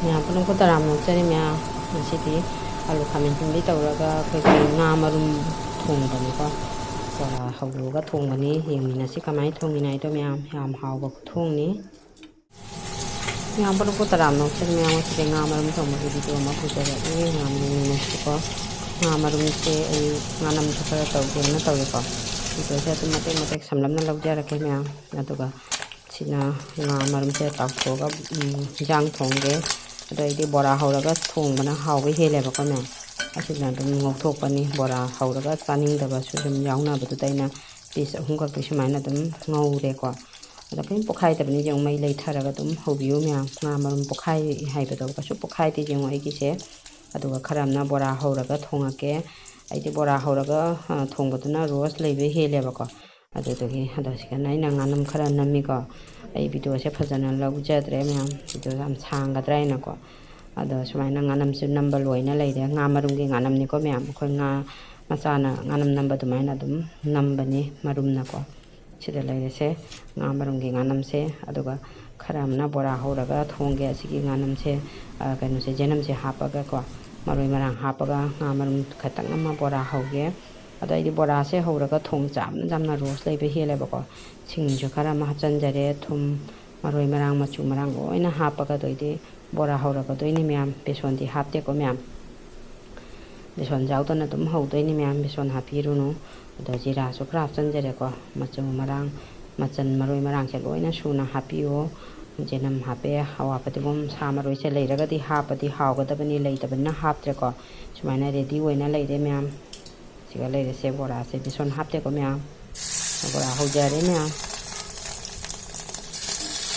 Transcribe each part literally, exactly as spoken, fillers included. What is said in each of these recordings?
ꯃꯌꯥꯝ ꯄꯨꯝꯅꯃꯛꯄꯨ ꯇꯔꯥꯝꯅ ꯑꯣꯛꯆꯔꯤ꯫ ꯃꯌꯥꯝ ꯉꯁꯤꯗꯤ ꯑꯂꯨ ꯈꯥꯃꯦꯟ ꯊꯣꯡꯕꯤ ꯇꯧꯔꯒ ꯑꯩꯈꯣꯏꯒꯤ ꯉꯥ ꯃꯔꯨꯝ ꯊꯣꯡꯕꯅꯤꯀꯣ꯫ ꯕꯣꯔꯥ ꯍꯧꯗꯣꯛꯑꯒ ꯊꯣꯡꯕꯅꯤ꯫ ꯌꯦꯡꯃꯤꯟꯅꯁꯤ ꯀꯃꯥꯏꯅ ꯊꯣꯡꯉꯤꯅꯣ ꯍꯥꯏꯗꯣ꯫ ꯃꯌꯥꯝ ꯌꯥꯝ ꯍꯥꯎꯕ ꯈꯨꯊꯣꯡꯅꯤ꯫ ꯃꯌꯥꯝ ꯄꯨꯝꯅꯃꯛꯄꯨ ꯇꯔꯥꯝꯅ ꯑꯣꯛꯆꯔꯤ꯫ ꯃꯌꯥꯝ ꯉꯁꯤꯗꯤ ꯉꯥ ꯃꯔꯨꯝ ꯊꯣꯡꯕꯒꯤ ꯚꯤꯗꯤꯑꯣ ꯑꯃ ꯄꯨꯖꯔꯛꯏ꯫ ꯃꯌꯥꯝ ꯌꯦꯡꯃꯤꯟꯅꯁꯤꯀꯣ꯫ ꯉꯥ ꯃꯔꯨꯝꯁꯦ ꯑꯩ ꯉꯥꯅꯝꯁꯨ ꯈꯔ ꯇꯧꯒꯦꯅ ꯇꯧꯔꯤꯀꯣ꯫ ꯚꯤꯗꯤꯑꯣꯁꯦ ꯑꯗꯨꯝ ꯃꯇꯦꯛ ꯃꯇꯦꯛ ꯁꯝꯂꯞꯅ ꯂꯧꯖꯔꯛꯀꯦ ꯃꯌꯥꯝ꯫ ꯑꯗꯨꯒ ꯁꯤꯅ ꯉꯥ ꯃꯔꯨꯝꯁꯦ ꯇꯥꯎꯊꯣꯛꯑꯒ, ꯎꯝ, ꯏꯟꯖꯥꯡ ꯊꯣꯡꯒꯦ꯫ ꯑꯗꯣ ꯑꯩꯗꯤ ꯕꯣꯔꯥ ꯍꯧꯔꯒ ꯊꯣꯡꯕꯅ ꯍꯥꯎꯕ ꯍꯦꯜꯂꯦꯕꯀꯣ ꯃꯌꯥꯝ꯫ ꯑꯁꯤꯅ ꯑꯗꯨꯝ ꯉꯧꯊꯣꯛꯄꯅꯤ꯫ ꯕꯣꯔꯥ ꯍꯧꯔꯒ ꯆꯥꯅꯤꯡꯗꯕꯁꯨ ꯑꯗꯨꯝ ꯌꯥꯎꯅꯕꯗꯨꯗ ꯑꯩꯅ ꯄꯤꯁ ꯑꯍꯨꯝꯈꯛꯇꯤ ꯁꯨꯃꯥꯏꯅ ꯑꯗꯨꯝ ꯉꯧꯔꯦꯀꯣ꯫ ꯑꯗꯣ ꯀꯔꯤꯝ ꯄꯣꯛꯈꯥꯏꯗꯕꯅꯤ꯫ ꯌꯦꯡꯉꯨ, ꯃꯩ ꯂꯩꯊꯔꯒ ꯑꯗꯨꯝ ꯍꯧꯕꯤꯌꯨ ꯃꯌꯥꯝ꯫ ꯉꯥ ꯃꯔꯨꯝ ꯄꯣꯛꯈꯥꯏ ꯍꯥꯏꯕꯗꯣ ꯀꯩꯁꯨ ꯄꯣꯛꯈꯥꯏꯗꯦ꯫ ꯌꯦꯡꯉꯨ ꯑꯩꯒꯤꯁꯦ꯫ ꯑꯗꯨꯒ ꯈꯔ ꯑꯃꯅ ꯕꯣꯔꯥ ꯍꯧꯔꯒ ꯊꯣꯡꯉꯛꯀꯦ꯫ ꯑꯩꯗꯤ ꯕꯣꯔꯥ ꯍꯧꯔꯒ, ꯑ, ꯊꯣꯡꯕꯗꯨꯅ ꯔꯣꯁ ꯂꯩꯕ ꯍꯦꯜꯂꯦꯕꯀꯣ꯫ ꯑꯗꯨꯗꯨꯒꯤ ꯑꯗꯣ ꯁꯤꯗꯅ ꯑꯩꯅ ꯉꯥꯅꯝ ꯈꯔ ꯅꯝꯃꯤꯀꯣ꯫ ꯑꯩ ꯚꯤꯗꯤꯑꯣꯁꯦ ꯐꯖꯅ ꯂꯧꯖꯗ꯭ꯔꯦ ꯃꯌꯥꯝ, ꯚꯤꯗꯤꯑꯣꯁꯦ ꯌꯥꯝ ꯁꯥꯡꯒꯗ꯭ꯔꯥ ꯍꯥꯏꯅꯀꯣ꯫ ꯑꯗꯣ ꯁꯨꯃꯥꯏꯅ ꯉꯥꯅꯝꯁꯨ ꯅꯝꯕ ꯂꯣꯏꯅ ꯂꯩꯔꯦ꯫ ꯉꯥ ꯃꯔꯨꯝꯒꯤ ꯉꯥꯅꯝꯅꯤꯀꯣ ꯃꯌꯥꯝ, ꯑꯩꯈꯣꯏ ꯉꯥ ꯃꯆꯥꯅ ꯉꯥꯅꯝ ꯅꯝꯕ ꯑꯗꯨꯃꯥꯏꯅ ꯑꯗꯨꯝ ꯅꯝꯕꯅꯤ ꯃꯔꯨꯝꯅꯀꯣ꯫ ꯁꯤꯗ ꯂꯩꯔꯤꯁꯦ ꯉꯥ ꯃꯔꯨꯝꯒꯤ ꯉꯥꯅꯝꯁꯦ꯫ ꯑꯗꯨꯒ ꯈꯔ ꯑꯃꯅ ꯕꯣꯔꯥ ꯍꯧꯔꯒ ꯊꯣꯡꯒꯦ꯫ ꯑꯁꯤꯒꯤ ꯉꯥꯅꯝꯁꯦ, ꯑ, ꯀꯩꯅꯣꯁꯦ, ꯆꯅꯝꯁꯦ ꯍꯥꯞꯄꯒꯀꯣ, ꯃꯔꯣꯏ ꯃꯔꯥꯡ ꯍꯥꯞꯄꯒ ꯉꯥ ꯃꯔꯨꯝ ꯈꯇꯪ ꯑꯃ ꯕꯣꯔꯥ ꯍꯧꯒꯦ꯫ ꯑꯗꯣ ꯑꯩꯗꯤ ꯕꯣꯔꯥꯁꯦ ꯍꯧꯔꯒ ꯊꯣꯡ ꯆꯥꯝꯅ ꯆꯥꯝꯅ ꯔꯣꯁ ꯂꯩꯕ ꯍꯦꯜꯂꯦꯕꯀꯣ꯫ ꯁꯤꯡꯁꯨ ꯈꯔ ꯑꯃ ꯍꯥꯞꯆꯤꯟꯖꯔꯦ꯫ ꯊꯨꯝ, ꯃꯔꯣꯏ ꯃꯔꯥꯡ, ꯃꯆꯨ ꯃꯔꯥꯡ ꯂꯣꯏꯅ ꯍꯥꯞꯄꯒ ꯑꯗꯩꯗꯤ ꯕꯣꯔꯥ ꯍꯧꯔꯒꯗꯣꯏꯅꯤ ꯃꯌꯥꯝ꯫ ꯕꯦꯁꯣꯟꯗꯤ ꯍꯥꯞꯇꯦꯀꯣ ꯃꯌꯥꯝ꯫ ꯕꯦꯁꯣꯟ ꯌꯥꯎꯗꯅ ꯑꯗꯨꯝ ꯍꯧꯗꯣꯏꯅꯤ ꯃꯌꯥꯝ꯫ ꯕꯦꯁꯣꯟ ꯍꯥꯞꯄꯤꯔꯨꯅꯨ꯫ ꯑꯗꯣ ꯖꯤꯔꯥꯁꯨ ꯈꯔ ꯍꯥꯞꯆꯤꯟꯖꯔꯦꯀꯣ꯫ ꯃꯆꯨ ꯃꯔꯥꯡ, ꯃꯆꯜ, ꯃꯔꯣꯏ ꯃꯔꯥꯡꯁꯦ ꯂꯣꯏꯅ ꯁꯨꯅ ꯍꯥꯞꯄꯤꯌꯨ꯫ ꯆꯅꯝ ꯍꯥꯞꯄꯦ, ꯑꯋꯥ ꯐꯗꯤꯒꯣꯝ, ꯁꯥ ꯃꯔꯣꯏꯁꯦ ꯂꯩꯔꯒꯗꯤ ꯍꯥꯞꯄꯗꯤ ꯍꯥꯎꯒꯗꯕꯅꯤ, ꯂꯩꯇꯕꯅꯤꯅ ꯍꯥꯞꯇ꯭ꯔꯦꯀꯣ꯫ ꯁꯨꯃꯥꯏꯅ ꯔꯦꯗꯤ ꯑꯣꯏꯅ ꯂꯩꯔꯦ ꯃꯌꯥꯝ꯫ ꯁꯤꯒ ꯂꯩꯔꯤꯁꯦ ꯕꯣꯔꯥꯁꯦ, ꯕꯦꯁꯣꯟ ꯍꯥꯞꯇꯦꯀꯣ ꯃꯌꯥꯝ꯫ ꯕꯣꯔꯥ ꯍꯧꯖꯔꯦ ꯃꯌꯥꯝ꯫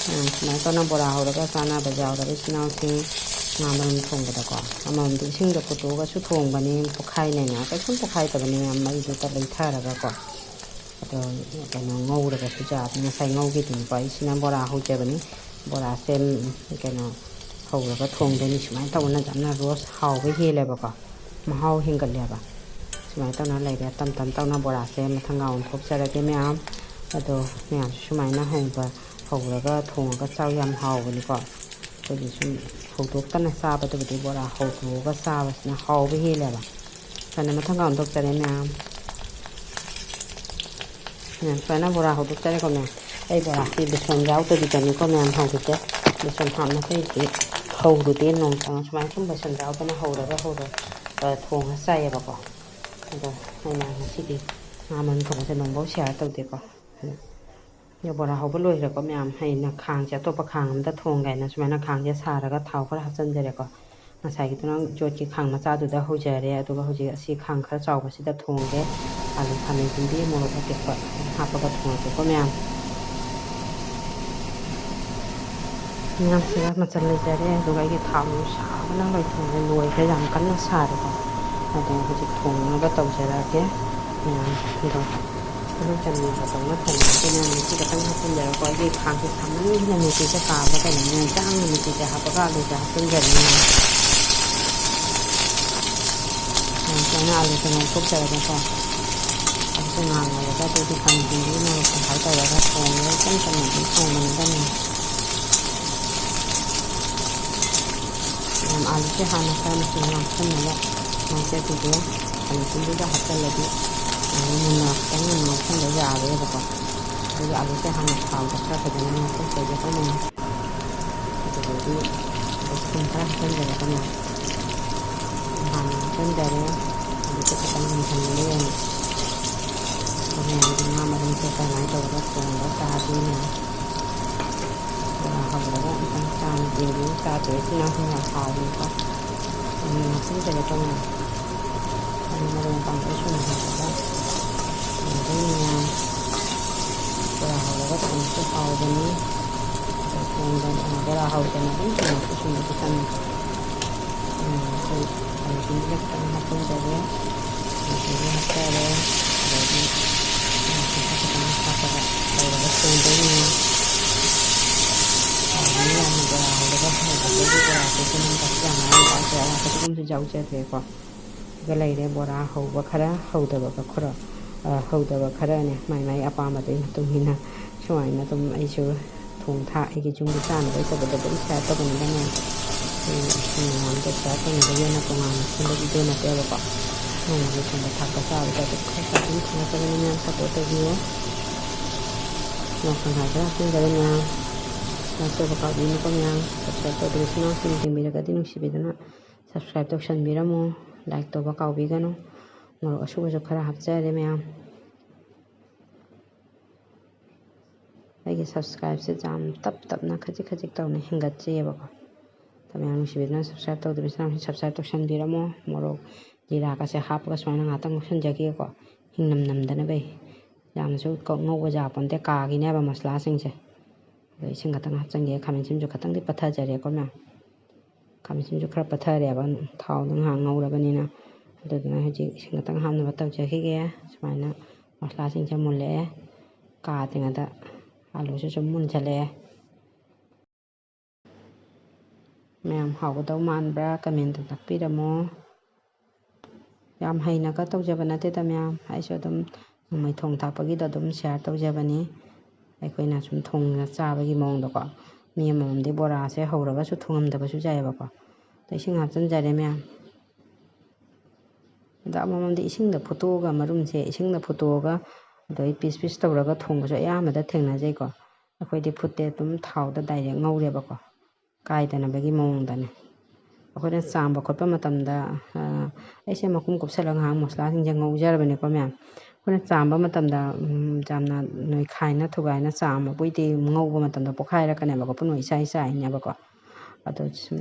ꯎꯝ, ꯁꯨꯃꯥꯏꯅ ꯇꯧꯅ ꯕꯣꯔꯥ ꯍꯧꯔꯒ ꯆꯥꯅꯕ ꯌꯥꯎꯔꯕ ꯏꯆꯤꯟ ꯏꯅꯥꯎꯁꯤꯡ, ꯉꯥ ꯃꯔꯨꯝ ꯊꯣꯡꯕꯗꯀꯣ, ꯑꯃꯃꯝꯗꯤ ꯏꯁꯤꯡꯗ ꯐꯨꯠꯇꯣꯛꯑꯒꯁꯨ ꯊꯣꯡꯕꯅꯤ, ꯄꯣꯛꯈꯥꯏꯅꯦꯅ ꯀꯩꯁꯨꯝ ꯄꯣꯛꯈꯥꯏꯗꯕꯅꯤ ꯃꯌꯥꯝ, ꯃꯩꯗꯨꯗ ꯂꯩꯊꯔꯒꯀꯣ꯫ ꯑꯗꯣ ꯀꯩꯅꯣ ꯉꯧꯔꯒꯁꯨ ꯆꯥꯕꯅꯤ꯫ ꯉꯁꯥꯏ ꯉꯧꯈꯤꯗꯨꯅꯤꯀꯣ꯫ ꯑꯩꯁꯤꯅ ꯕꯣꯔꯥ ꯍꯧꯖꯕꯅꯤ꯫ ꯕꯣꯔꯥꯁꯦ, ꯎꯝ, ꯀꯩꯅꯣ ꯍꯧꯔꯒ ꯊꯣꯡꯗꯣꯏꯅꯤ꯫ ꯁꯨꯃꯥꯏꯅ ꯇꯧꯕꯅ ꯌꯥꯝꯅ ꯔꯣꯁ ꯍꯥꯎꯕ ꯍꯦꯜꯂꯦꯕꯀꯣ, ꯃꯍꯥꯎ ꯍꯦꯟꯒꯠꯂꯦꯕ꯫ ꯁꯨꯃꯥꯏꯅ ꯇꯧꯅ ꯂꯩꯔꯦ꯫ ꯇꯞ ꯇꯞ ꯇꯧꯅ ꯕꯣꯔꯥꯁꯦ ꯃꯊꯪꯒ ꯑꯣꯟꯊꯣꯛꯆꯔꯒꯦ ꯃꯌꯥꯝ꯫ ꯑꯗꯣ ꯃꯌꯥꯝꯁꯨ ꯁꯨꯃꯥꯏꯅ ꯍꯧꯕ, ꯍꯧꯔꯒ ꯊꯣꯡꯉꯒ ꯆꯥꯎ꯫ ꯌꯥꯝ ꯍꯥꯎꯕꯅꯤꯀꯣ꯫ ꯑꯩꯈꯣꯏꯒꯤ ꯁꯨꯝ ꯍꯧꯗꯣꯛꯇꯅ ꯆꯥꯕꯗꯕꯨꯗꯤ ꯕꯣꯔꯥ ꯍꯧꯗꯣꯛꯑꯒ ꯆꯥꯕꯁꯤꯅ ꯍꯥꯎꯕ ꯍꯦꯜꯂꯦꯕ꯫ ꯁꯨꯃꯥꯏꯅ ꯃꯊꯪꯒ ꯑꯣꯟꯊꯣꯛꯆꯔꯦ ꯃꯌꯥꯝ꯫ ꯃꯌꯥꯝ ꯁꯨꯃꯥꯏꯅ ꯕꯣꯔꯥ ꯍꯧꯗꯣꯛꯆꯔꯦꯀꯣ ꯃꯌꯥꯝ꯫ ꯑꯩ ꯕꯣꯔꯥꯁꯤ ꯕꯦꯁꯣꯟ ꯌꯥꯎꯗꯕꯤꯗꯅꯤꯀꯣ ꯃꯌꯥꯝ ꯍꯧꯗꯣꯛꯆꯩ꯫ ꯕꯦꯁꯣꯟ ꯍꯥꯞꯅꯕ ꯑꯩꯗꯤ ꯍꯧꯔꯨꯗꯦ ꯅꯣꯡꯇꯪ꯫ ꯁꯨꯃꯥꯏꯅ ꯁꯨꯝ ꯕꯦꯁꯣꯟ ꯌꯥꯎꯗꯅ ꯍꯧꯔꯒ ꯍꯧꯔ-, ꯑ, ꯊꯣꯡꯉ ꯆꯥꯏꯌꯦꯕꯀꯣ꯫ ꯑꯗꯣ ꯑꯩꯅ ꯉꯁꯤꯗꯤ ꯉꯥ ꯃꯔꯨꯝ ꯊꯣꯡꯕꯁꯦ ꯅꯣꯡꯐꯥꯎ share ꯇꯧꯗꯦꯀꯣ꯫ ꯑꯗꯣ ꯕꯣꯔꯥ ꯍꯧꯕ ꯂꯣꯏꯈ꯭ꯔꯦꯀꯣ ꯃꯌꯥꯝ꯫ ꯑꯩꯅ ꯈꯥꯡꯁꯦ ꯑꯇꯣꯞꯄ ꯈꯥꯡ ꯑꯝꯗ ꯊꯣꯡꯒꯦ ꯍꯥꯏꯅ ꯁꯨꯃꯥꯏꯅ ꯈꯥꯡꯁꯦ ꯁꯥꯔꯒ ꯊꯥꯎ ꯈꯔ ꯍꯥꯞꯆꯤꯟꯖꯔꯦꯀꯣ꯫ ꯉꯁꯥꯏꯒꯤꯗꯨꯅ ꯌꯣꯠꯀꯤ ꯈꯥꯡ ꯃꯆꯥꯗꯨꯗ ꯍꯧꯖꯔꯦ, ꯑꯗꯨꯒ ꯍꯧꯖꯤꯛ ꯑꯁꯤ ꯈꯥꯡ ꯈꯔ ꯆꯥꯎꯕꯁꯤꯗ ꯊꯣꯡꯒꯦ꯫ ꯑꯂꯨ, ꯈꯥꯃꯦꯟ ꯑꯁꯤꯟꯕꯤ, ꯃꯣꯔꯣꯛ ꯑꯇꯦꯛꯄ ꯍꯥꯞꯄꯒ ꯊꯣꯡꯉꯒꯦꯀꯣ ꯃꯌꯥꯝ꯫ ꯃꯌꯥꯝꯁꯤꯒ ꯃꯆꯜ ꯂꯩꯖꯔꯦ, ꯑꯗꯨꯒ ꯑꯩꯒꯤ ꯊꯥꯎꯁꯨ ꯁꯥꯕꯅ ꯂꯣꯏꯊꯣꯛꯑꯦ, ꯂꯣꯏꯈ꯭ꯔꯦ, ꯌꯥꯝ ꯀꯟꯅ ꯁꯥꯔꯦꯀꯣ꯫ ꯑꯗꯣ ꯍꯧꯖꯤꯛ ꯊꯣꯡꯅꯕ ꯇꯧꯖꯔꯛꯑꯒꯦ ꯃꯌꯥꯝ꯫ ꯑꯗꯣ ꯇꯤꯜꯍꯧ ꯆꯅꯝꯒ ꯇꯧꯅ ꯊꯣꯡꯕꯁꯤꯅ ꯃꯤꯆꯤ ꯈꯛꯇꯪ ꯍꯥꯞꯆꯤꯟꯖꯔꯒꯀꯣ꯫ ꯑꯩꯒꯤ ꯈꯥꯡꯁꯦ ꯁꯥꯃꯟꯗꯅ ꯃꯤꯆꯤꯁꯦ ꯀꯥꯕ꯭ꯔꯥ ꯀꯩꯅꯣ, ꯅꯣꯡ ꯇꯥꯡꯅ ꯃꯤꯆꯤꯁꯦ ꯍꯥꯞꯄꯒ ꯑꯂꯨꯁꯦ ꯍꯥꯞꯆꯤꯟꯖꯔꯅꯤ꯫ ꯁꯨꯃꯥꯏꯅ ꯑꯂꯨꯁꯦ ꯉꯧꯊꯣꯛꯆꯔꯒꯀꯣ꯫ ꯑꯂꯨꯁꯦ ꯉꯥꯡꯉꯒ ꯑꯗꯩꯗꯤ ꯈꯥꯃꯦꯟ ꯑꯁꯤꯟꯕꯤ ꯃꯣꯔꯣꯛ ꯇꯪꯈꯥꯏ ꯇꯧꯔꯒ ꯊꯣꯡꯉꯦ꯫ ꯏꯆꯝ ꯆꯝꯅ ꯑꯗꯨꯝ ꯊꯣꯡꯕꯅꯤꯗ ꯃꯌꯥꯝ꯫ ꯃꯌꯥꯝ ꯑꯂꯨꯁꯦ ꯍꯥꯟꯅ ꯈꯔ ꯃꯆꯨ ꯉꯥꯡꯁꯟꯅꯕ ꯉꯧꯖꯈꯤꯒꯦ꯫ ꯈꯥꯃꯦꯟ ꯑꯁꯤꯟꯕꯤꯒ ꯍꯥꯞꯆꯜꯂꯗꯤ ꯑꯃꯨꯛ ꯃꯨꯟꯅ ꯈꯤꯇꯪ ꯃꯨꯟꯅ ꯉꯧꯁꯟꯕ ꯌꯥꯔꯣꯏꯕꯀꯣ꯫ ꯑꯗꯨꯒꯤ ꯑꯂꯨꯁꯦ ꯍꯥꯟꯅ ꯊꯥꯎꯗ ꯈꯔ ꯐꯖꯅ ꯉꯧꯊꯣꯛꯆꯒꯦꯀꯣ ꯃꯌꯥꯝ꯫ ꯑꯗꯨꯗꯒꯤ ꯊꯨꯝ ꯈꯔ ꯍꯥꯞꯆꯤꯟꯖꯔꯦꯀꯣ ꯃꯌꯥꯝ꯫ ꯊꯨꯝ ꯍꯥꯟꯅ ꯍꯥꯞꯆꯤꯟꯖꯔꯦ꯫ ꯑꯗꯨꯒ ꯈꯤꯇꯪ ꯃꯨꯟꯍꯟꯕ ꯑꯣꯏꯅ꯫ ꯑꯗꯣ ꯃꯌꯥꯝꯒꯤ ꯉꯥ ꯃꯔꯨꯝꯁꯦ ꯀꯔꯝꯍꯥꯏꯅ ꯇꯧꯔꯒ ꯊꯣꯡꯉꯒ ꯆꯥꯗꯣꯏꯅꯣ? ꯕꯣꯔꯥ ꯍꯧꯔꯒ ꯑꯝꯇꯪ ꯆꯥꯅ ꯌꯦꯡꯕꯤꯌꯨ꯫ ꯆꯥꯗꯣꯏꯁꯤꯅ ꯌꯥꯝ ꯍꯥꯎꯕꯅꯤꯀꯣ꯫ ꯃꯌꯥꯝ ꯍꯥꯞꯆꯤꯟꯖꯔꯦꯀꯣ ꯃꯌꯥꯝ꯫ ꯑꯗꯨ ꯃꯔꯣꯏ ꯃꯄꯥꯡ ꯂꯣꯏ ꯁꯨꯅ ꯍꯥꯞꯄꯒ ꯊꯣꯡꯗꯣꯏꯅꯤ ꯃꯌꯥꯝ꯫ ꯕꯣꯔꯥ ꯍꯧꯔꯒ ꯊꯣꯡꯕꯁꯨ ꯍꯥꯎꯕꯅꯤ꯫ ꯑꯗꯣ ꯊꯣꯡꯗꯅ, ꯕꯣꯔꯥ ꯍꯧꯗꯅ ꯑꯗꯨꯝ ꯊꯣꯡꯕꯁꯨ ꯁꯨꯝꯕꯁꯨ ꯆꯪꯉꯤ꯫ ꯎꯝ, ꯑꯩꯈꯣꯏ ꯈꯥꯃꯦꯟꯁꯤꯟꯕꯤꯁꯦ ꯈꯤꯇꯪ ꯍꯥꯞꯆꯤꯟꯖꯔꯦ꯫ ꯈꯥꯃꯦꯟꯁꯤꯟꯕꯤ ꯍꯥꯞꯆꯔꯦ꯫ ꯑꯗꯒꯤ ꯈꯤꯇꯪ ꯍꯥꯞꯄꯒ ꯇꯧꯔꯒ ꯊꯣꯡꯗꯣꯏꯅꯤ꯫ ꯍꯥꯎꯕꯅꯤ ꯌꯥꯝꯅ ꯕꯣꯔꯥ ꯍꯧꯔꯒ ꯍꯧꯕꯗꯒꯤ ꯕꯣꯔꯥꯁꯦ ꯁꯦꯝꯕꯗꯁꯨ ꯌꯥꯝ ꯃꯔꯥꯡ ꯀꯥꯏ꯫ ꯑꯋꯥꯠꯄꯁꯨ ꯑꯗꯨꯝꯁꯨ ꯌꯥꯎꯖꯗ꯭ꯔꯦꯀꯣ꯫ ꯑꯗꯨꯒ ꯂꯩꯔꯦ ꯕꯣꯔꯥ ꯍꯧꯕ ꯈꯔ, ꯍꯧꯗꯕ ꯈꯔ, ꯑ, ꯍꯧꯗꯕ ꯈꯔꯅꯦ꯫ ꯃꯥꯏ ꯃꯥꯏ ꯑꯄꯥꯝꯕꯗꯨꯒꯤ ꯃꯇꯨꯡ ꯏꯟꯅ ꯁꯨꯃꯥꯏꯅ ꯑꯗꯨꯝ ꯑꯩꯁꯨ ꯊꯣꯡ ꯊꯥꯛ ꯑꯩꯒꯤ ꯌꯨꯝꯒꯤ ꯆꯥꯅꯕ ꯂꯩꯇꯕꯗꯣ ꯑꯗꯨꯝ ꯁꯤꯌꯥꯔ ꯇꯧꯕꯅꯤꯗ ꯃꯌꯥꯝ꯫ ꯑꯩ ꯃꯌꯥꯝꯗ ꯁꯤꯌꯥꯔ ꯇꯧꯅꯕꯒꯤ ꯑꯣꯏꯅ ꯇꯣꯉꯥꯟꯅ ꯁꯦꯝꯕ ꯚꯤꯗꯤꯑꯣ ꯅꯠꯇꯦꯕꯀꯣ꯫ ꯅꯣꯡꯃꯒꯤ ꯊꯣꯡꯕ ꯊꯥꯛꯄ ꯆꯥꯕꯗ ꯑꯗꯨꯝ ꯈꯔ ꯈꯔ ꯑꯗꯨꯝ ꯊꯥꯒꯠꯆꯕꯅꯤ ꯃꯌꯥꯝ, ꯁꯞꯄꯣꯔꯠ ꯇꯧꯕꯤꯌꯨ꯫ ꯅꯣꯡ ꯈꯪꯍꯥꯏ ꯈꯔ ꯍꯥꯞꯆꯤꯟꯖꯔꯦ ꯃꯌꯥꯝ꯫ ꯂꯥꯏꯛ ꯇꯧꯕ ꯀꯥꯎꯕꯤꯅꯨꯀꯣ ꯃꯌꯥꯝ꯫ ꯁꯕꯁꯀ꯭ꯔꯥꯏꯕ ꯇꯧꯗ꯭ꯔꯤꯕ ꯏꯆꯤꯟ ꯏꯅꯥꯎꯁꯤꯡ ꯌꯦꯡꯕꯤꯔꯒꯗꯤ ꯅꯨꯡꯁꯤꯕꯤꯗꯨꯅ ꯁꯕꯁꯀ꯭ꯔꯥꯏꯕ ꯇꯧꯁꯟꯕꯤꯔꯝꯃꯣ꯫ ꯂꯥꯏꯛ ꯇꯧꯕ ꯀꯥꯎꯕꯤꯒꯅꯨ꯫ ꯃꯣꯔꯣꯛ ꯑꯁꯨꯕꯁꯨ ꯈꯔ ꯍꯥꯞꯆꯔꯦ ꯃꯌꯥꯝ꯫ ꯑꯩꯒꯤ ꯁꯕꯁꯀ꯭ꯔꯥꯏꯕꯁꯦ ꯌꯥꯝ ꯇꯞ ꯇꯞꯅ ꯈꯖꯤꯛ ꯈꯖꯤꯛ ꯇꯧꯅ ꯍꯦꯟꯒꯠꯆꯩꯑꯕꯀꯣ꯫ ꯑꯗꯣ ꯃꯌꯥꯝ ꯅꯨꯡꯁꯤꯕꯤꯗꯨꯅ ꯁꯕꯁꯀ꯭ꯔꯥꯏꯕ ꯇꯧꯗ꯭ꯔꯤꯕ ꯏꯆꯤꯟ ꯏꯅꯥꯎꯁꯤꯡ ꯁꯕꯁꯀ꯭ꯔꯥꯏꯕ ꯇꯧꯁꯟꯕꯤꯔꯝꯃꯣ꯫ ꯃꯣꯔꯣꯛ ꯖꯤꯔꯥꯒꯁꯦ ꯍꯥꯞꯄꯒ ꯁꯨꯃꯥꯏꯅ ꯉꯥꯛꯇꯪ ꯉꯧꯁꯟꯖꯈꯤꯒꯦꯀꯣ꯫ ꯍꯤꯡꯅꯝ ꯅꯝꯗꯅꯕ꯫ ꯌꯥꯝꯅꯁꯨ ꯀ-, ꯉꯧꯕ ꯌꯥꯄꯣꯟꯇꯦ, ꯀꯥꯈꯤꯅꯦꯕ ꯃꯁꯂꯥꯁꯤꯡꯁꯦ꯫ ꯑꯗꯣ ꯏꯁꯤꯡ ꯈꯛꯇꯪ ꯍꯥꯞꯆꯤꯟꯒꯦ꯫ ꯈꯥꯃꯦꯟ ꯑꯁꯤꯟꯕꯁꯨ ꯈꯇꯪꯗꯤ ꯄꯠꯊꯖꯔꯦꯀꯣ ꯃꯌꯥꯝ꯫ ꯈꯥꯃꯦꯟ ꯑꯁꯤꯟꯕꯁꯨ ꯈꯔ ꯄꯠꯊꯔꯦꯕ, ꯊꯥꯎꯗ ꯉꯥꯏꯍꯥꯛ ꯉꯧꯔꯕꯅꯤꯅ꯫ ꯑꯗꯨꯗꯨꯅ ꯍꯧꯖꯤꯛ ꯏꯁꯤꯡ ꯈꯛꯇꯪ ꯍꯥꯞꯅꯕ ꯇꯧꯖꯈꯤꯒꯦ꯫ ꯁꯨꯃꯥꯏꯅ ꯃꯁꯂꯥꯁꯤꯡꯁꯦ ꯃꯨꯜꯂꯛꯑꯦ꯫ ꯀꯥꯗ꯭ꯔꯤꯉꯩꯗ ꯑꯂꯨꯁꯨ ꯁꯨꯝ ꯃꯨꯟꯁꯤꯜꯂꯛꯑꯦ꯫ ꯃꯌꯥꯝ ꯍꯥꯎꯒꯗꯧ ꯃꯥꯟꯕ꯭ꯔꯥ? ꯀꯃꯦꯟꯇ ꯇꯥꯛꯄꯤꯔꯝꯃꯣ꯫ ꯌꯥꯝ ꯍꯩꯅꯒ ꯇꯧꯖꯕ ꯅꯠꯇꯦꯗ ꯃꯌꯥꯝ꯫ ꯑꯩꯁꯨ ꯑꯗꯨꯝ ꯅꯣꯡꯃꯩ ꯊꯣꯡ ꯊꯥꯛꯄꯒꯤꯗꯣ ꯑꯗꯨꯝ ꯁꯤꯌꯥꯔ ꯇꯧꯖꯕꯅꯤ꯫ ꯑꯩꯈꯣꯏꯅ ꯁꯨꯝ ꯊꯣꯡꯅ ꯆꯥꯕꯒꯤ ꯃꯑꯣꯡꯗꯀꯣ꯫ ꯃꯤ ꯑꯃꯃꯝꯗꯤ ꯕꯣꯔꯥꯁꯦ ꯍꯧꯔꯒꯁꯨ ꯊꯣꯡꯉꯝꯗꯕꯁꯨ ꯌꯥꯏꯑꯕꯀꯣ꯫ ꯑꯗꯣ ꯏꯁꯤꯡ ꯍꯥꯞꯆꯤꯟꯖꯔꯦ ꯃꯌꯥꯝ꯫ ꯑꯗ ꯑꯃꯃꯝꯗꯤ ꯏꯁꯤꯡꯗ ꯐꯨꯠꯇꯣꯛꯑꯒ, ꯃꯔꯨꯝꯁꯦ ꯏꯁꯤꯡꯗ ꯐꯨꯠꯇꯣꯛꯑꯒ ꯑꯗꯩ ꯄꯤꯁ ꯄꯤꯁ ꯇꯧꯔꯒ ꯊꯣꯡꯕꯁꯨ ꯑꯌꯥꯝꯕꯗ ꯊꯦꯡꯅꯖꯩꯀꯣ꯫ ꯑꯩꯈꯣꯏꯗꯤ ꯐꯨꯠꯇꯦ, ꯑꯗꯨꯝ ꯊꯥꯎꯗ ꯗꯥꯏꯔꯦꯛ ꯉꯧꯔꯦꯕꯀꯣ, ꯀꯥꯏꯗꯅꯕꯒꯤ ꯃꯑꯣꯡꯗꯅꯦ꯫ ꯑꯩꯈꯣꯏꯅ ꯆꯥꯝꯕ ꯈꯣꯠꯄ ꯃꯇꯝꯗ, ꯑ, ꯑꯩꯁꯦ ꯃꯈꯨꯝ ꯀꯨꯞꯁꯜꯂꯒ ꯉꯥꯏꯍꯥꯛ ꯃꯁꯂꯥꯁꯤꯡꯁꯦ ꯉꯧꯖꯔꯕꯅꯤꯀꯣ ꯃꯌꯥꯝ꯫ ꯑꯩꯈꯣꯏꯅ ꯆꯥꯝꯕ ꯃꯇꯝꯗ, ꯎꯝ, ꯌꯥꯝꯅ ꯅꯣꯏꯈꯥꯏꯅ ꯊꯨꯒꯥꯏꯅ ꯆꯥꯝꯕꯕꯨꯗꯤ ꯉꯧꯕ ꯃꯇꯝꯗ ꯄꯣꯛꯈꯥꯏꯔꯛꯀꯅꯦꯕꯀꯣ, ꯄꯨꯟꯅ ꯏꯆꯥꯏ ꯆꯥꯏꯅꯦꯕꯀꯣ꯫ ꯑꯗꯣ ꯁꯨꯝ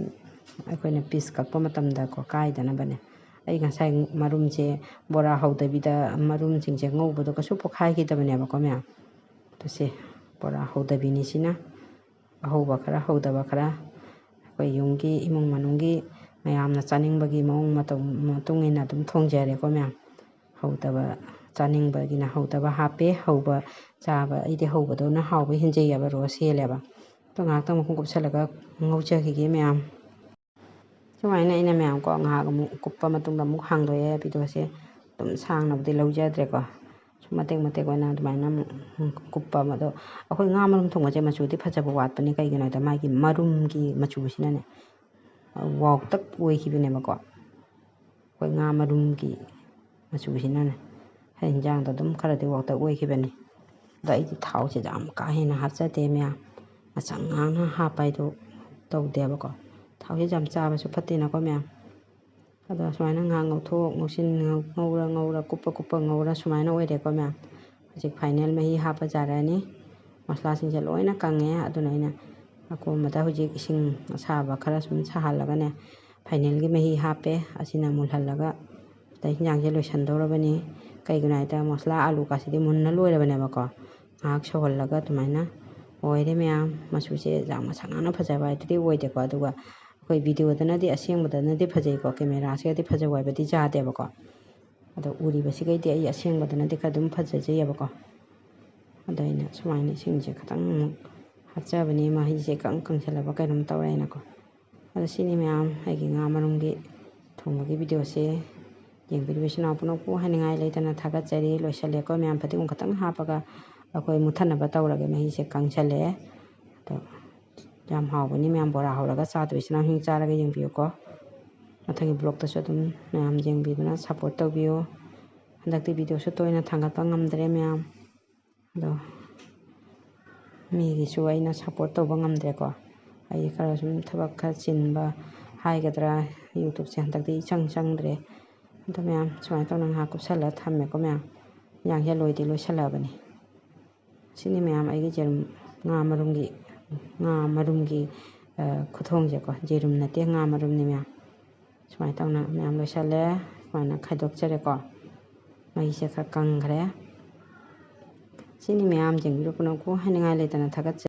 ꯑꯩꯈꯣꯏꯅ ꯄꯤꯁ ꯀꯛꯄ ꯃꯇꯝꯗꯀꯣ ꯀꯥꯏꯗꯅꯕꯅꯦ꯫ ꯑꯩ ꯉꯁꯥꯏ ꯃꯔꯨꯝꯁꯦ ꯕꯣꯔꯥ ꯍꯧꯗꯕꯤꯗ ꯃꯔꯨꯝꯁꯤꯡꯁꯦ ꯉꯧꯕꯗꯣ ꯀꯩꯁꯨ ꯄꯣꯛꯈꯥꯏꯈꯤꯗꯕꯅꯦꯕꯀꯣ ꯃꯌꯥꯝ꯫ ꯑꯗꯣ ꯁꯦ ꯕꯣꯔꯥ ꯍꯧꯗꯕꯤꯅꯤ ꯁꯤꯅ꯫ ꯑꯍꯧꯕ ꯈꯔ, ꯍꯧꯗꯕ ꯈꯔ, ꯑꯩꯈꯣꯏ ꯌꯨꯝꯒꯤ ꯏꯃꯨꯡ ꯃꯅꯨꯡꯒꯤ ꯃꯌꯥꯝꯅ ꯆꯥꯅꯤꯡꯕꯒꯤ ꯃꯑꯣꯡ ꯃꯇꯧ ꯃꯇꯨꯡ ꯏꯟꯅ ꯑꯗꯨꯝ ꯊꯣꯡꯖꯔꯦꯀꯣ ꯃꯌꯥꯝ꯫ ꯍꯧꯗꯕ ꯆꯥꯅꯤꯡꯕꯒꯤꯅ ꯍꯧꯗꯕ ꯍꯥꯞꯄꯦ, ꯍꯧꯕ ꯆꯥꯕ, ꯑꯩꯗꯤ ꯍꯧꯕꯗꯨꯅ ꯍꯥꯎꯕ ꯍꯦꯟꯖꯩꯌꯦꯕ, ꯔꯣꯁ ꯍꯦꯜꯂꯦꯕ꯫ ꯑꯗꯣ ꯉꯥꯏꯍꯥꯛꯇꯪ ꯃꯈꯨꯝ ꯀꯨꯞꯁꯜꯂꯒ ꯉꯧꯖꯈꯤꯒꯦ ꯃꯌꯥꯝ꯫ ꯁꯨꯃꯥꯏꯅ ꯑꯩꯅ ꯃꯌꯥꯝ ꯀꯣ ꯉꯥꯏꯍꯥꯛ ꯑꯃꯨꯛ ꯀꯨꯞꯄ ꯃꯇꯨꯡꯗ ꯑꯃꯨꯛ ꯍꯥꯡꯗꯣꯛꯑꯦ꯫ ꯚꯤꯗꯤꯑꯣꯁꯦ ꯑꯗꯨꯝ ꯁꯥꯡꯅꯕꯨꯗꯤ ꯂꯧꯖꯗ꯭ꯔꯦꯀꯣ꯫ ꯃꯇꯦꯛ ꯃꯇꯦꯛ ꯑꯣꯏꯅ ꯑꯗꯨꯃꯥꯏꯅ ꯑꯃꯨꯛ ꯀꯨꯞꯄ ꯑꯃ꯫ ꯑꯗꯣ ꯑꯩꯈꯣꯏ ꯉꯥ ꯃꯔꯨꯝ ꯊꯣꯡꯕꯁꯦ ꯃꯆꯨꯗꯤ ꯐꯖꯕ ꯋꯥꯠꯄꯅꯤ꯫ ꯀꯩꯒꯤꯅꯣ ꯍꯥꯏꯗ ꯃꯥꯒꯤ ꯃꯔꯨꯝꯒꯤ ꯃꯆꯨꯁꯤꯅꯅꯦ ꯋꯥꯎꯇꯛ ꯑꯣꯏꯈꯤꯕꯅꯦꯕꯀꯣ꯫ ꯑꯩꯈꯣꯏ ꯉꯥ ꯃꯔꯨꯝꯒꯤ ꯃꯆꯨꯁꯤꯅꯅꯦ ꯍꯤꯟꯖꯥꯡꯗꯣ ꯑꯗꯨꯝ ꯈꯔꯗꯤ ꯋꯥꯎꯇꯛ ꯑꯣꯏꯈꯤꯕꯅꯤ꯫ ꯑꯗꯣ ꯑꯩꯗꯤ ꯊꯥꯎꯁꯦ ꯌꯥꯝ ꯀꯥ ꯍꯦꯟꯅ ꯍꯥꯞꯆꯗꯦ ꯃꯌꯥꯝ꯫ ꯉꯁꯪ ꯉꯥꯡꯅ ꯍꯥꯞꯄ ꯍꯥꯏꯗꯣ ꯇꯧꯗꯦꯕꯀꯣ꯫ ꯊꯥꯎꯁꯦ ꯌꯥꯝ ꯆꯥꯕꯁꯨ ꯐꯠꯇꯦꯅꯀꯣ ꯃꯌꯥꯝ꯫ ꯑꯗꯣ ꯁꯨꯃꯥꯏꯅ ꯉꯥꯏꯍꯥꯛ ꯉꯧꯊꯣꯛ ꯉꯧꯁꯤꯟ, ꯉꯧꯔ ꯉꯧꯔ ꯀꯨꯞꯄ ꯀꯨꯞꯄ ꯉꯧꯔ ꯁꯨꯃꯥꯏꯅ ꯑꯣꯏꯔꯦꯀꯣ ꯃꯌꯥꯝ꯫ ꯍꯧꯖꯤꯛ ꯐꯥꯏꯅꯦꯜ ꯃꯍꯤ ꯍꯥꯞꯄ ꯌꯥꯔꯅꯤ꯫ ꯃꯁꯂꯥꯁꯤꯡꯁꯦ ꯂꯣꯏꯅ ꯀꯪꯉꯦ꯫ ꯑꯗꯨꯅ ꯑꯩꯅ ꯑꯀꯣꯝꯕꯗ ꯍꯧꯖꯤꯛ ꯏꯁꯤꯡ ꯑꯁꯥꯕ ꯈꯔ ꯁꯨꯝ ꯁꯥꯍꯜꯂꯒꯅꯦ, ꯐꯥꯏꯅꯦꯜꯒꯤ ꯃꯍꯤ ꯍꯥꯞꯄꯦ꯫ ꯑꯁꯤꯅ ꯃꯨꯜꯍꯜꯂꯒ ꯑꯗ ꯍꯤꯟꯖꯥꯡꯁꯦ ꯂꯣꯏꯁꯟꯗꯧꯔꯕꯅꯤ꯫ ꯀꯩꯒꯤꯅꯣ ꯍꯥꯏꯗ ꯃꯁꯂꯥ ꯑꯥꯂꯨ ꯀꯥꯁꯤꯗꯤ ꯃꯨꯟꯅ ꯂꯣꯏꯔꯕꯅꯦꯕꯀꯣ꯫ ꯉꯥꯏꯍꯥꯛ ꯁꯧꯍꯜꯂꯒ ꯑꯗꯨꯃꯥꯏꯅ ꯑꯣꯏꯔꯦ ꯃꯌꯥꯝ꯫ ꯃꯆꯨꯁꯦ ꯌꯥꯝ ꯉꯁꯪ ꯉꯥꯡꯅ ꯐꯖꯕ ꯍꯥꯏꯗꯨꯗꯤ ꯑꯣꯏꯗꯦꯀꯣ꯫ ꯑꯗꯨꯒ ꯑꯩꯈꯣꯏ ꯚꯤꯗꯤꯑꯣꯗꯅꯗꯤ, ꯑꯁꯦꯡꯕꯗꯅꯗꯤ ꯐꯖꯩꯀꯣ, ꯀꯦꯃꯦꯔꯥꯁꯤꯒꯗꯤ ꯐꯖꯕ ꯍꯥꯏꯕꯗꯤ ꯌꯥꯗꯦꯕꯀꯣ꯫ ꯑꯗꯣ ꯎꯔꯤꯕꯁꯤꯒꯩꯗꯤ ꯑꯩ ꯑꯁꯦꯡꯕꯗꯅꯗꯤ ꯈꯔ ꯑꯗꯨꯝ ꯐꯖꯖꯩꯑꯕꯀꯣ꯫ ꯑꯗꯣ ꯑꯩꯅ ꯁꯨꯃꯥꯏꯅ ꯏꯁꯤꯡꯁꯦ ꯈꯤꯇꯪ ꯑꯃꯨꯛ ꯍꯥꯞꯆꯕꯅꯤ, ꯃꯍꯤꯁꯦ ꯏꯀꯪ ꯀꯪꯁꯜꯂꯕ ꯀꯩꯅꯣꯝ ꯇꯧꯔꯦꯅꯀꯣ꯫ ꯑꯗꯣ ꯁꯤꯅꯤ ꯃꯌꯥꯝ ꯑꯩꯒꯤ ꯉꯥ ꯃꯔꯨꯝꯒꯤ ꯊꯣꯡꯕꯒꯤ ꯚꯤꯗꯤꯑꯣꯁꯦ ꯌꯦꯡꯕꯤꯔꯤꯕ ꯏꯆꯤꯟ ꯏꯅꯥꯎ ꯄꯨꯝꯅꯃꯛꯄꯨ ꯍꯥꯏꯅꯤꯡꯉꯥꯏ ꯂꯩꯇꯅ ꯊꯥꯒꯠꯆꯔꯤ꯫ ꯂꯣꯏꯁꯜꯂꯦꯀꯣ ꯃꯌꯥꯝ, ꯐꯗꯤꯒꯣꯝ ꯈꯛꯇꯪ ꯍꯥꯞꯄꯒ ꯑꯩꯈꯣꯏ ꯃꯨꯠꯊꯠꯅꯕ ꯇꯧꯔꯒꯦ꯫ ꯃꯍꯤꯁꯦ ꯀꯪꯁꯜꯂꯛꯑꯦ꯫ ꯑꯗꯣ ꯌꯥꯝ ꯍꯥꯎꯕꯅꯤ ꯃꯌꯥꯝ, ꯕꯣꯔꯥ ꯍꯧꯔꯒ ꯆꯥꯗꯕ ꯏꯆꯤꯟ ꯏꯅꯥꯎꯁꯤꯡ ꯆꯥꯔꯒ ꯌꯦꯡꯕꯤꯌꯨꯀꯣ꯫ ꯃꯊꯪꯒꯤ ꯕ꯭ꯂꯣꯛꯇꯁꯨ ꯑꯗꯨꯝ ꯃꯌꯥꯝ ꯌꯦꯡꯕꯤꯗꯨꯅ ꯁꯞꯄꯣꯔꯠ ꯇꯧꯕꯤꯌꯨ꯫ ꯍꯟꯗꯛꯇꯤ ꯚꯤꯗꯤꯑꯣꯁꯨ ꯇꯣꯏꯅ ꯊꯥꯡꯒꯠꯄ ꯉꯝꯗ꯭ꯔꯦ ꯃꯌꯥꯝ꯫ ꯑꯗꯣ ꯃꯤꯒꯤꯁꯨ ꯑꯩꯅ ꯁꯞꯄꯣꯔꯠ ꯇꯧꯕ ꯉꯝꯗ꯭ꯔꯦꯀꯣ꯫ ꯑꯩ ꯈꯔ ꯁꯨꯝ ꯊꯕꯛ ꯈꯔ ꯆꯤꯟꯕ ꯍꯥꯏꯒꯗ꯭ꯔꯥ, ꯌꯨꯇ꯭ꯌꯨꯕꯁꯦ ꯍꯟꯗꯛꯇꯤ ꯏꯆꯪ ꯆꯪꯗ꯭ꯔꯦ꯫ ꯑꯗꯣ ꯃꯌꯥꯝ ꯁꯨꯃꯥꯏꯅ ꯇꯧꯅ ꯉꯥꯏꯍꯥꯛ ꯀꯨꯞꯁꯜꯂ ꯊꯝꯃꯦꯀꯣ ꯃꯌꯥꯝ꯫ ꯌꯦꯟꯁꯥꯡꯁꯦ ꯂꯣꯏꯗꯤ ꯂꯣꯏꯁꯜꯂꯛꯑꯕꯅꯤ꯫ ꯁꯤꯅꯤ ꯃꯌꯥꯝ ꯑꯩꯒꯤ ꯌꯦꯔꯨꯝ, ꯉꯥ ꯃꯔꯨꯝꯒꯤ, ꯉꯥ ꯃꯔꯨꯝꯒꯤ, ꯑ, ꯈꯨꯊꯣꯡꯁꯦꯀꯣ꯫ ꯌꯦꯔꯨꯝ ꯅꯠꯇꯦ, ꯉꯥ ꯃꯔꯨꯝꯅꯤ ꯃꯌꯥꯝ꯫ ꯁꯨꯃꯥꯏꯅ ꯇꯧꯅ ꯃꯌꯥꯝ ꯂꯣꯏꯁꯜꯂꯦ꯫ ꯁꯨꯃꯥꯏꯅ ꯈꯥꯏꯗꯣꯛꯆꯔꯦꯀꯣ꯫ ꯃꯩꯁꯦ ꯈꯔ ꯀꯪꯈ꯭ꯔꯦ꯫ ꯁꯤꯅꯤ ꯃꯌꯥꯝ ꯌꯦꯡꯕꯤꯔꯨ ꯄꯨꯝꯅꯃꯛꯄꯨ ꯍꯥꯏꯅꯤꯡꯉꯥꯏ ꯂꯩꯇꯅ ꯊꯥꯒꯠꯆꯔꯤ꯫